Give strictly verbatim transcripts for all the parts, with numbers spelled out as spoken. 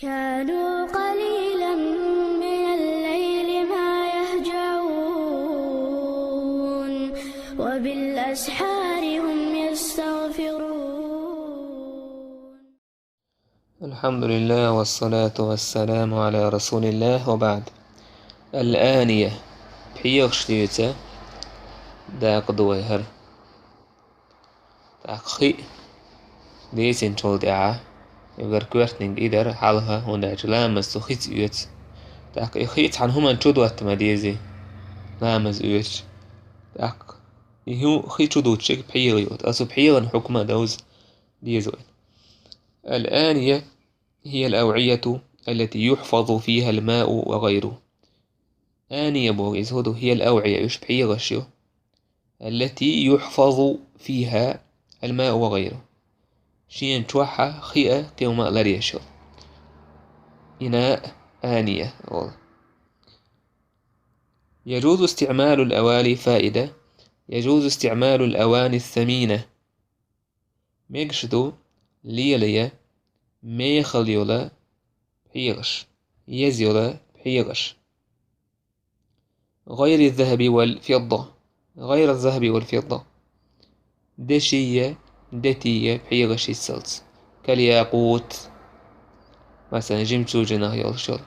كانوا قليلا من الليل ما يهجعون، وبالأسحار هم يستغفرون. الحمد لله والصلاة والسلام على رسول الله وبعد. الآنية. ПхьегӀаш дийца дакъа ду вай хӀара. ТӀаккха хи дийцинчул тӀаьхьа, эггара коьртаниг и дара хьалха, хӀунда аьлча ламаз цу хица оьцу. ТӀаккха и хи цхьана хӀуманна чу дотта ма дезий, ламаз оьцуш. ТӀаккха и хӀу-, хи чу дутташ пхьегӀа йода. Ткъа цу пхьегӀан хьукма довза деза вайна. الآنية هي الأوعية التي يحفظ فيها الماء وغيره. Ания боху иза хӀу ду? هي الأوعية, уьш пхьегӀаш ю. التي يحفظ فيها الماء وغيره. Шена чохь а, хи а, кхин хӀума а ларъеш йолу. إناء آنية олу. يجوز استعمال الأواني فائدة. يجوز استعمال الأواني الثمينة. Мегаш ду лела я, мехала йола пхьегӀаш, еза йола пхьегӀаш. غير الذهب والفضة. غير الذهب والفضة. Деши я, дети я пхьегӀаш йиццалц. كالياقوت. Масалан, жемчужинах йолуш йолу.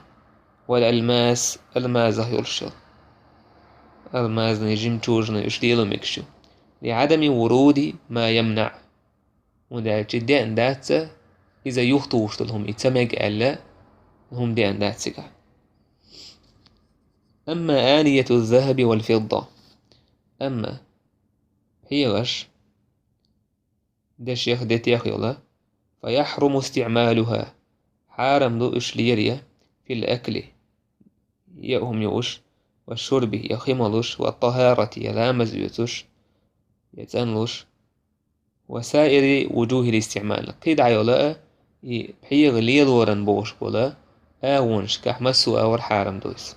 والألماس. Алмазах йолуш йолу. Алмазный, жемчужный, уьш лело мегаш ю. لعدم ورود ما يمنع. ХӀунда аьлча деана дац иза юхатухуш долу хӀума, и ца мега аьлла, хӀума деана дац цигахь. أما آنية الذهب والفضة. Амма пхьегӀаш, дешех, детех йола, فيحرم استعمالها. Хьарам ду уьш лело я, في الأكل, я хӀума юуш, والشرب, я хи молуш, والطهارة, я ламаз оьцуш, я цӀанлуш, وسائر وجوه الاستعمال. КхидӀа йола а, и пхьегӀа лелоран бохуш болу агӀонашкахь массо а агӀор хьарам ду иза.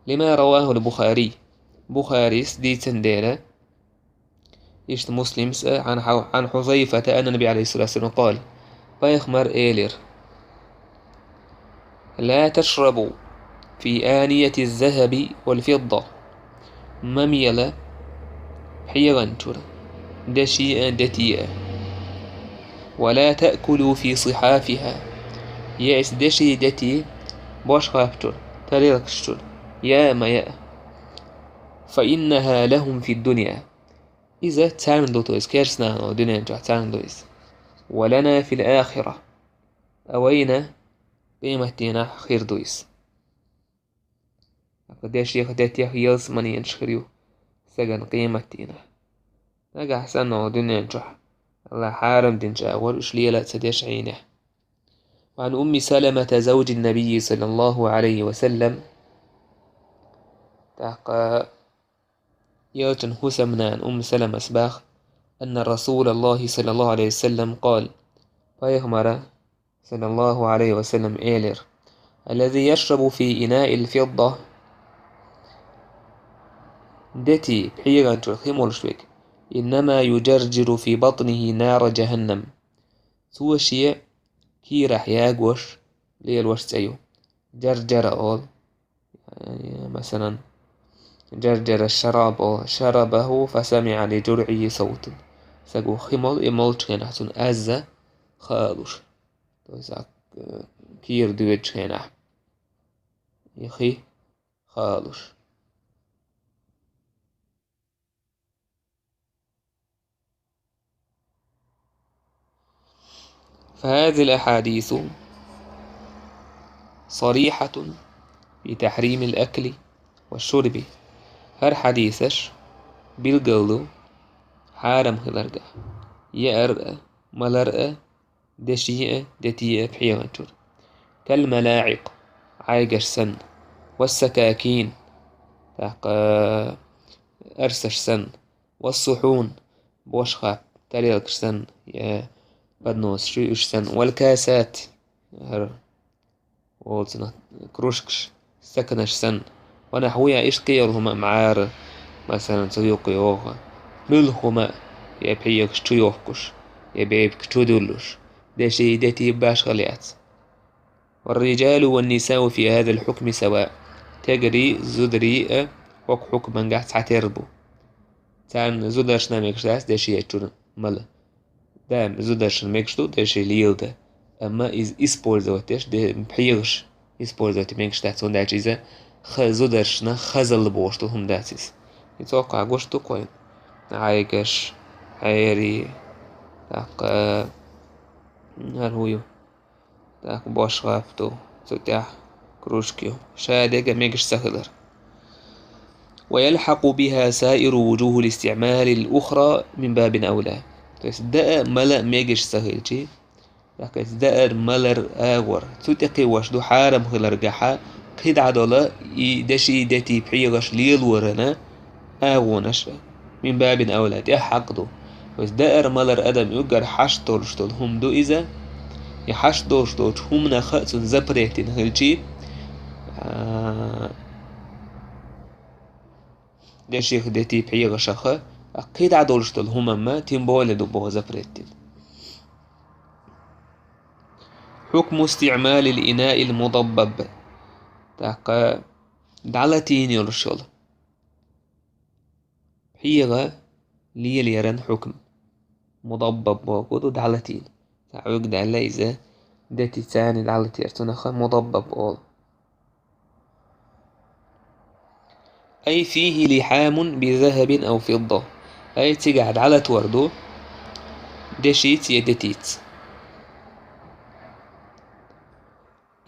لما رواه البخاري. Бухарис дийцина дела, иштта Муслимс а, عن حو-، عن حذيفة أن النبي عليه الصلاة والسلام قال. Пайхамар элира: لا تشربوا في آنية الذهب والفضة. Ма мела пхьегӀан чуьра, деши а, дети а. ولا تأكلوا في صحافها. Я иза деши, дети бошхапа чуьра, тарелкаш чуьра, я а ма яа. فإنها لهم في الدنيا. Иза царна ду, то есть керстанахана дуьнен чохь царна ду иза. ولنا في الآخرة. А вайна къематдийнахь хир ду иза. ТӀаккха дешех, детех ялсаманенаш хир ю стагана къематдийнахь. Нагахь санна дуьнен чохь Аллахь хьарам динчу агӀор уьш лела а ца деш Ӏийнехь. وعن أم سلمة زوج النبي صلى الله عليه وسلم. ТӀаккха Элчан хӀусамнана Умму Саламас баха: أن رسول الله صلى الله عليه وسلم قال. Пайхамара, саллаллаху Ӏалайхи ва саллам, элира: الذي يشرب في إناء الفضة. Дети, пхьегӀан чуьра хи молуш верг, إنما يجرجر في بطنه نار جهنم. Цо шен кийрахь ягош лелош цӀе ю. Жаржара олу. Яъни, масалан, жаржара шарабо, шарабаху фасамиъа ли журъихи савтун. Стага хи молу, и молчу хенахь цунна азза хаалуш. То есть, а, кийра доьдучу хенахь и хи хаалуш. فهذه الأحاديث صريحة في تحريم الأكل والشرب. ХӀара хьадисаш билгал ду хьарам хиларга, яар а, малар а, деши а, дети а пхьегӀан чуьра. كالملاعق, Ӏайгаш санна, والسكاكين, тӀаккха арсаш санна, والصحون, бошхап, тарелкаш санна, я подносаш, уьш санна, والكاسات, хӀара олу цунах кружкаш, стаканаш санна, ونحوها, иштта кхин йолу хӀума, мӀара, масалан, цу юккъе йогӀу, муьлха хӀума, я пхьегӀаш чу йохкуш, я бепиг чу дуьллуш, деши, дети башхалла яц. والرجال والنساء في هذا الحكم سواء. Тегарий, зударий а хӀокху хьукмангахь цхьатера бу. Царна зударшна мегаш дац деши ечунна мала. Да, зударшна мегаш ду деши леладан. Амма иза использовать деш, де-, пхьегӀаш использовать мегаш дац, хӀунда аьлча иза ха-, зударшна хазалла бохуш долу хӀума дац иза. И цхьа хӀокху гуш ду кхойн. Ӏайгаш, хьери, тӀаккха, хӀара хӀун ю? ТӀаккха бошхап ду, цу тӀехь кружка ю. Ша дега мегаш ца хилар. ويلحق بها سائر وجوه الاستعمال الأخرى من باب أولى. То есть даа, мала мегаш ца хилчи, тӀаккха иза даар, малар агӀор, цу тӀе кхиош ду хьарам хиларгахьа, кхидӀа долу и деши, дети, пхьегӀаш лелорана агӀонаш а. Мин бабин авла, тӀехь хьакъ ду. Вайца даар, малар адам уггар хьашт долуш долу хӀума ду иза. И хьашт долуш долчу хӀуманах а цунна запрет дина хилчи, а, деших, дети, пхьегӀашаха, а кхидӀа долуш долу хӀумамма тем более ду боху запрет дина. حكم استعمال الإناء المضبب. ТӀаккха дӀалатийна йолуш йолу. ПхьегӀа лелаяран хьукм. Мудаббаб бохург ду дӀалатийна. Цхьа Ӏуьрг даьлла иза, дети царна дӀалатер цунах мудаббаб олу. أي فيه لحام بذهب أو فضة. Ай цигахь дӀалатор ду, дешица я детица.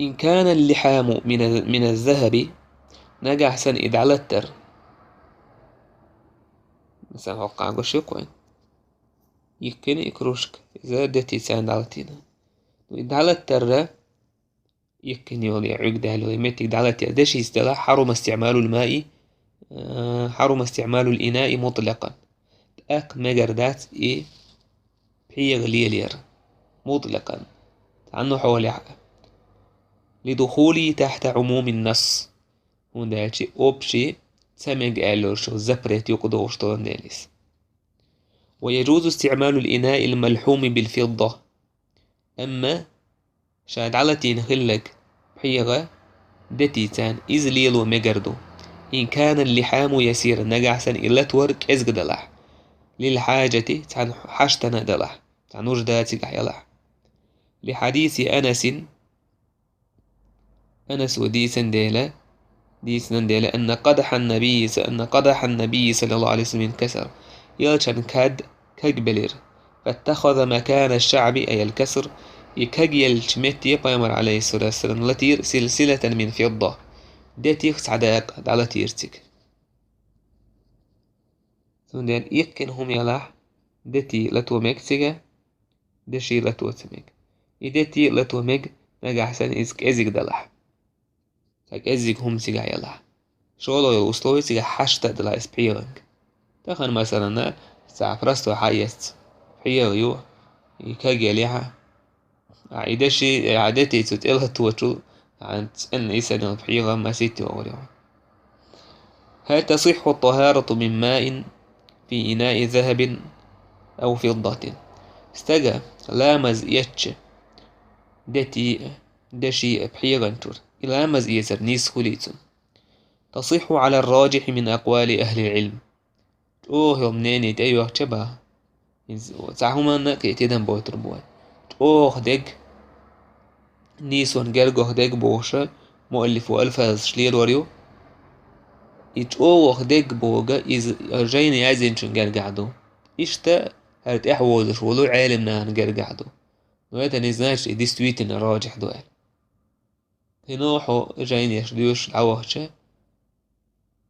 إن كان اللحام من، من الذهب, нагахь санна и дӀалаттар. Масала, хӀокху гуш ю кхойн. Йиккхина и кружка, иза дети царна дӀалатийна. Ну, и дӀалаттарра йиккхина йолу я Ӏуьрг даьлла йолу я меттиг дӀалаттар дешица делахь, حرم استعمال الماء، а, حرم استعمال الإناء مطلقا. ТӀаккха мегар дац и пхьегӀа лелаяр. مطلقا. Цхьанна хьолехь а. لدخوله تحت عموم النص. ХӀунда аьлча общий ца мега аьлла йолуш йолу запрет юкъадогӀуш долун дела иза. ويجوز استعمال الإناء الملحوم بالفضة. Амма ша дӀалатийна хилларг пхьегӀа дети царна иза лело мегар ду. إن كان اللحام يسيرا, нагахь санна и латор кӀезиг далахь. للحاجة, цхьана хьаштана далахь, цхьа нужда цигахь ялахь. لحديث أنس, Анаса дийцина дела, дийцинан дела, أن قدح النبي ص-، أن قدح النبي صلى الله عليه وسلم انكسر. Элчан кад кагбелира. فاتخذ مكان الشعب، أي الكسر, и кагъеллачу метте Пайхамар, عليه الصلاة والسلام, латийра سلسلة من فضة. Детих цхьа дакъа дӀалатийра цига. Цундела йиккхина хӀума ялахь, дети лато мега цига, деши лато ца мега. И дети лато мега, нагахь санна иза кӀезиг далахь. Цхьа кӀеззиг хӀума цигахь ялахь. ШолгӀа йолу условие цигахь хьашта а далахь иза пхьегӀанга. Тахана, масалана, цхьа простой хьаэцна. ПхьегӀа ю, и кагъеллехьа. А и деши, а дети цу тӀе латочул, а цӀена исанел пхьегӀа масийтта вогӀур ю. هل تصح الطهارة من ماء في إناء ذهب أو فضة؟ Стага ламаз эцча, дети а, деши а пхьегӀан чуьра, и ламаз эцар нийса хуьлий цунна? تصح على الراجح من أقوال أهل العلم. ЧӀогӀа йолу мнение тӀейоьхча баха. Иза цхьа хӀуманна а кхин тидам бойтур бу вай. ЧӀогӀа дерг, нийсонан гергах дерг бохуша, муаллифо алфазаш лелор ю. И чӀогӀа дерг бохург иза жайна яздинчун гергахь ду. Иштта хӀара тӀаьхьавозуш волу Ӏелим нахана гергахь ду. Но это не значит, и действительно раджихь ду аьлла. Кхин хьо жайнаш доьшуш дӀавахча,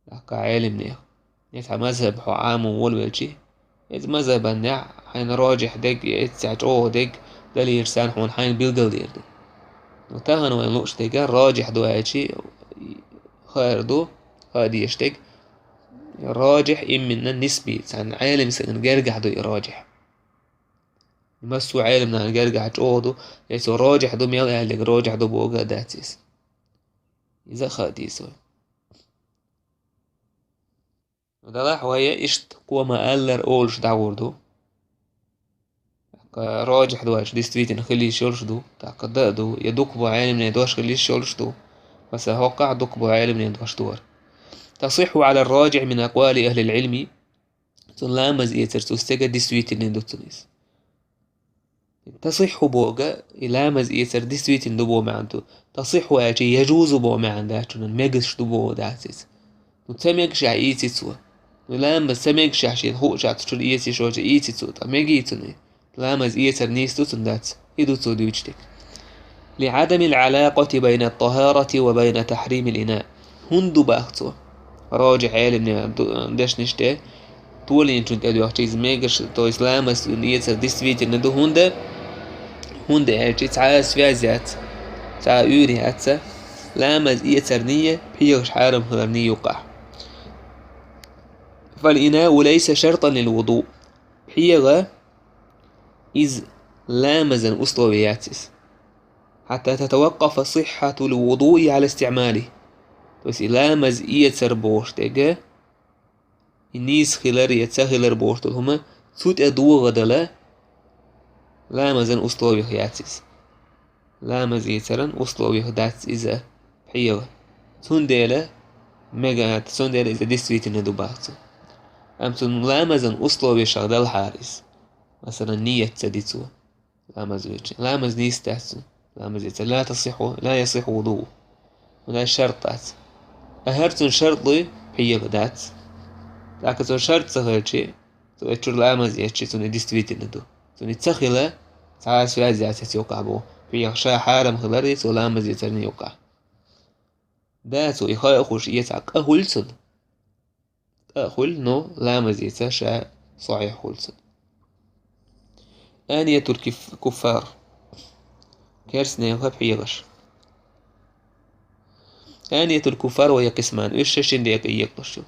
тӀаккха Ӏелимнех, я цхьа мазхӀаб хьо Ӏамо волавелчи, иза мазхӀабаннехь хьайна раджихь дерг, я иза цхьа чӀогӀа дерг далийча царна хьуна хьайна билгалдийр ду. Но тахана вайна лууш дерг раджихь ду аьлчи, хаар ду, хаа дезаш дерг, раджихь именно нисби, цхьана Ӏелим стагана гергахь ду и раджихь. Массо а Ӏелимнахана гергахь чӀогӀа ду, я цо раджихь ду мел аьллиг раджихь ду бохург а дац иза. Иза а хаа деза вай. Ну, далахь вай иштта кхо ма-аллара олуш дӀагӀур ду. Кхы раджихь доацаш действительно хила йиш йолуш ду, тӀаккха дан а ду, я дукха бу Ӏеламнехан дош хила йиш йолуш ду. Масала, хӀокхахь дукха бу Ӏеламнехан дош дора. تصح على الراجح من أقوال أهل العلم. Цунна ламаз эцар цу стеган действительный ду цунна иза. Тасихьу боху, и ламаз эцар действительно ду боху маьӀна ду. Тасихьу аьлча, яжузу боху маьӀна дац, чунан мегаш ду боху дац иза. Ну, ца мегашехь ийци цо. Ну, ламаз ца мегашехь шена хууш яц, чуьра эцийша олча ийци цо, ткъа мегий цунна. Ламаз эцар нийса ду цунна дац. И ду цо дуьйцуш дерг. لعدم العلاقة بين الطهارة وبين تحريم الإناء. ХӀунда ду боху цо? Раджихь Ӏеламнехан ду-, дешнаш тӀе, толийначунна тӀедоьгӀча иза мегаш, то есть ламаз эцар действительно ду, хӀунда? ХӀунда аьлча цхьа а связь яц, цхьа а уьйр яц ламаз эцарний, пхьегӀаш хьарам хиларний юкъахь. فالإناء ليس شرطا للوضوء. ПхьегӀа иза ламазан условие яц иза. حتى تتوقف صحة الوضوء على استعماله. То есть и ламаз эцар бохуш дерг, и нийса хилар я ца хилар бохуш долу хӀума цу тӀе догӀа дала, ламазан условиях яц иза. Ламаз эцаран условиях дац иза пхьегӀа. Цундела мега, цундела иза действительно ду боху цо. Амма цунна ламазан условиешах далахьара иза. Масалан, ният ца ди цо. Ламаз вуьйцу. Ламаз нийса дац цуьнан. Ламаз эцар ла тасихьу, ла ясихьу вудуу. ХӀунда аьлча шарт дац. А хӀара цуьнан шарт луй, пхьегӀа дац. ТӀаккха цуьнан шарт ца хилча, цо эцчуьра ламаз эцча, цунна действительно ду. Цунна ца хила, цхьа а связь яц эцу юкъахь боху. ПхьегӀа ша хьарам хилар, цо ламаз эцарна юкъахь. Да, цо и хаа хууш эцахь къа хуьлу цунна. ТӀаккха хуьлу, но ламаз эцар ша сахьихь хуьлу цунна. آنية الكف-، الكفار. Керстанехан пхьегӀаш. آنية الكفار وهي قسمان. Уьш шина декъе екъалуш ю.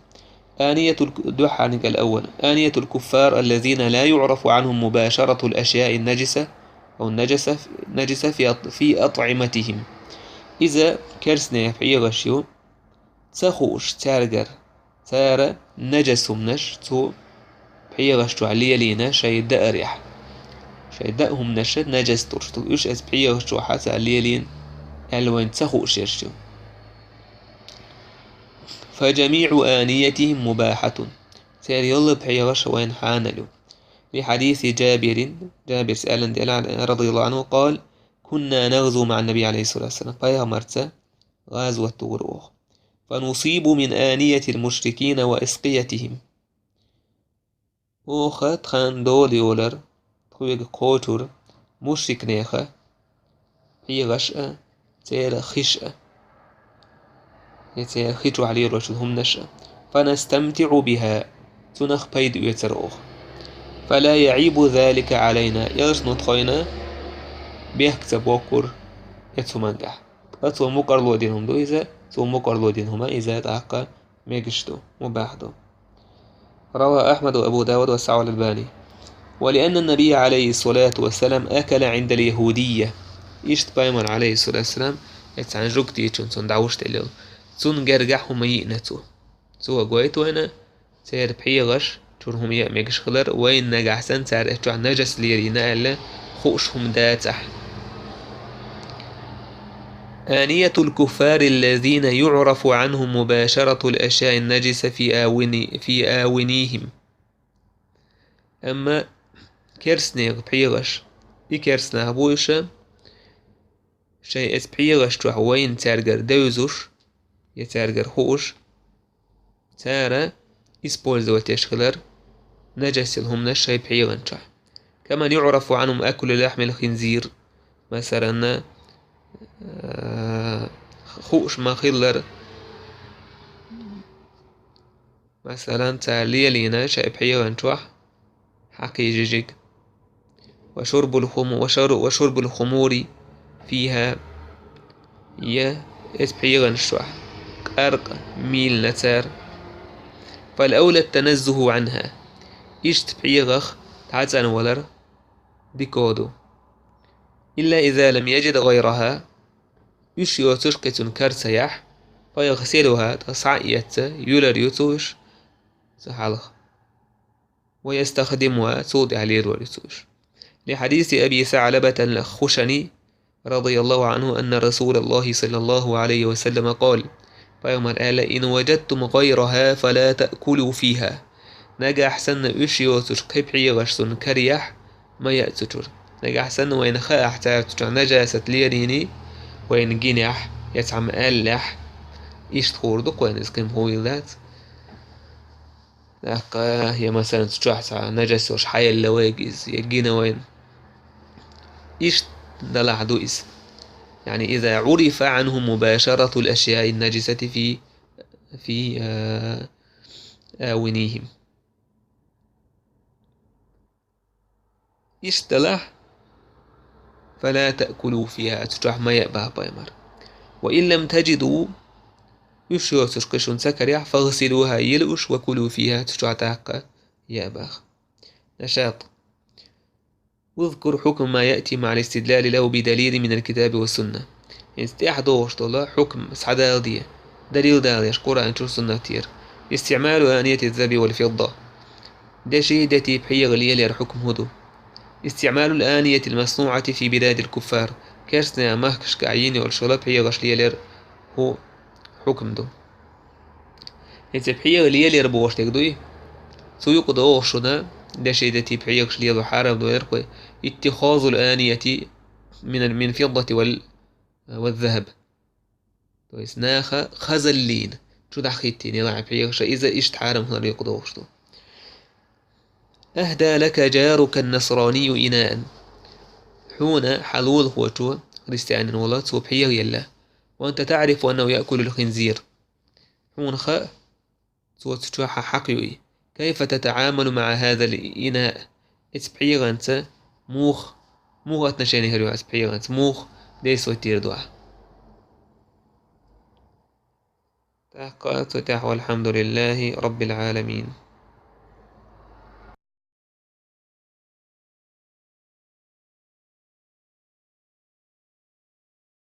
آنية الك-، дуьххьарниг الأول. آنية الكفار الذين لا يعرف عنهم مباشرة الأشياء النجسة أو النجسة، نجسة في أط-، في أطعمتهم. Иза керстанехан пхьегӀаш ю, ца хууш цаьргара, цара нажас хӀуманаш цу пхьегӀаш чохь лелийна шайн даарехь. Шайн даа хӀуманаш нажас долуш ду, уьш эцу пхьегӀаш чохь цара лелийна аьлла вайна ца хууш ерш ю. فجميع آنيتهم مباحة. Церан йолу пхьегӀаш вайна хьанал ю. لحديث جابر, Джабирс аьллина делахь, رضي الله عنه، قال: كنا نغزو مع النبي عليه الصلاة والسلام. Пайхамарца гӀазот дора оха. فنصيب من آنية المشركين وأسقيتهم. Оха тхан дола йолар, тхоьга кхочура мушрикнехан пхьегӀаш а, церан хиш а, я церан хи чохь лелочу хӀуманаш а. فنستمتع بها, цунах пайда оьцура оха. فلا يعيب ذلك علينا, элчано тхойна бехк ца боккхура эцу хӀуманна тӀехь. Ткъа цо мукъарло дина хӀума ду иза, цо мукъарло дина хӀума иза тӀаккха мегаш ду, мубахь ду. رواه أحمد وأبو داود وصححه الألباني. ولأن النبي عليه الصلاة والسلام أكل عند اليهودية. Иштта Пайхамар, عليه الصلاة والسلام, эцхьана жугтичун цунна дӀавуш тӀеллал. Цунна гергахь хӀума йиъна цо. Цо гойту вайна, церан пхьегӀаш чуьра хӀума яа мегаш хилар, вайна нагахь санна цара эцу чохь нажас лелийна аьлла, хууш хӀума дацахь. آنية الكفار الذين يعرف عنهم مباشرة الأشياء النجسة في آوني-، في آونيهم. Амма керстанехан пхьегӀаш, и керстанах бу уьш, шайн эцу пхьегӀаш чохь вайна цаьргара девзаш, я цаьргара хууш, цара использовать еш хилар нажасил хӀуманаш шайн пхьегӀан чохь. كمن يعرف عنهم أكل لحم الخنزير, масалан, а, хууш ма-хиллара, масалан, цара лелийна шайн пхьегӀан чохь хьакхий жижиг. وشرب الخم-، وشر-، وشرب الخمور فيها, я эцу пхьегӀанаш чохь къаркъа мийлина цара. فالأولى التنزه عنها. Иштта пхьегӀах дӀацӀанвалар дика ду. إلا إذا لم يجد غيرها. Уьш йоцуш кхин цуьнан кара ца яхь, فيغسلها, ткъа схьа а эцна, юьлур ю цо уьш, цу хьалха. ويستخدمها, цул тӀаьхьа лелор ю цо уьш. لحديث أبي ثعلبة الخشني رضي الله عنه أن رسول الله صلى الله عليه وسلم قال: Пайхамара аьлла: إن وجدتم غيرها فلا تأكلوا فيها. Нагахь санна уьш йоцуш кхин пхьегӀаш цунна карахь, ма яа цу чуьра. Нагахь санна вайна хаахь цара цу чохь нажасат лелийний, вайна гинехь, я цхьамма аьллехь, иштта хуур ду-кх вайна иза, кхин хӀун хӀума дац. ТӀаккха, я, масалан, цу чохь цхьа нажас йолуш хьаелла вайга иза, я гина вайна. Иштта далахь ду иза. يعني إذا عرف عنهم مباشرة الأشياء النجسة في، في، آه، آونيهم. Иштта далахь, فلا تأكلوا فيها, цу чохь ма яа боху пайхамара. وإن لم تجدوا, уьш йоцуш кхин шуна ца карахь, فاغسلوها, йила уьш, وكلوا فيها, цу чохь тӀаккха яа боху. نشاط. اذكر حكم ما يأتي مع الاستدلال له بدليل من الكتاب والسنة. ХӀинца тӀехь догӀуш долу хьукм схьадала де, далил далош Къуръан чуьра, суннат тӀера. استعمال آنية الذهب والفضة. Деши, дети, пхьегӀа лелор хьукм хӀун ду? استعمال الآنية المصنوعة في بلاد الكفار. Керстанийн махкашкахь йина йолуш йолу пхьегӀаш лелор хӀун хьукм ду? ХӀинца пхьегӀа лелор бохуш дерг дуй? Цу юкъа догӀуш шуна, деши, дети, пхьегӀаш лело хьарам ду аьлла-кх вай. اتخاذ الآنية من، من الفضة وال، والذهب. То есть наха хазаллина, чу дӀахӀиттийна, я лахьа пхьегӀаш, иза иштта хьарам хилар юкъа догӀуш ду. أهدى لك جارك النصراني إناء. Хьуна хьан лулахочо, христианин волу, цо пхьегӀа елла. وأنت تعرف أنه يأكل الخنزير. Хьуна хаьа, цо цу чохь хьакха юй. كيف تتعامل مع هذا الإناء؟ Иза пхьегӀанца муха, муха отношени хир ю хьан иза пхьегӀанца? Муха действовать дийр ду ахь? ТӀаккха цу тӀехь والحمد لله رب العالمين.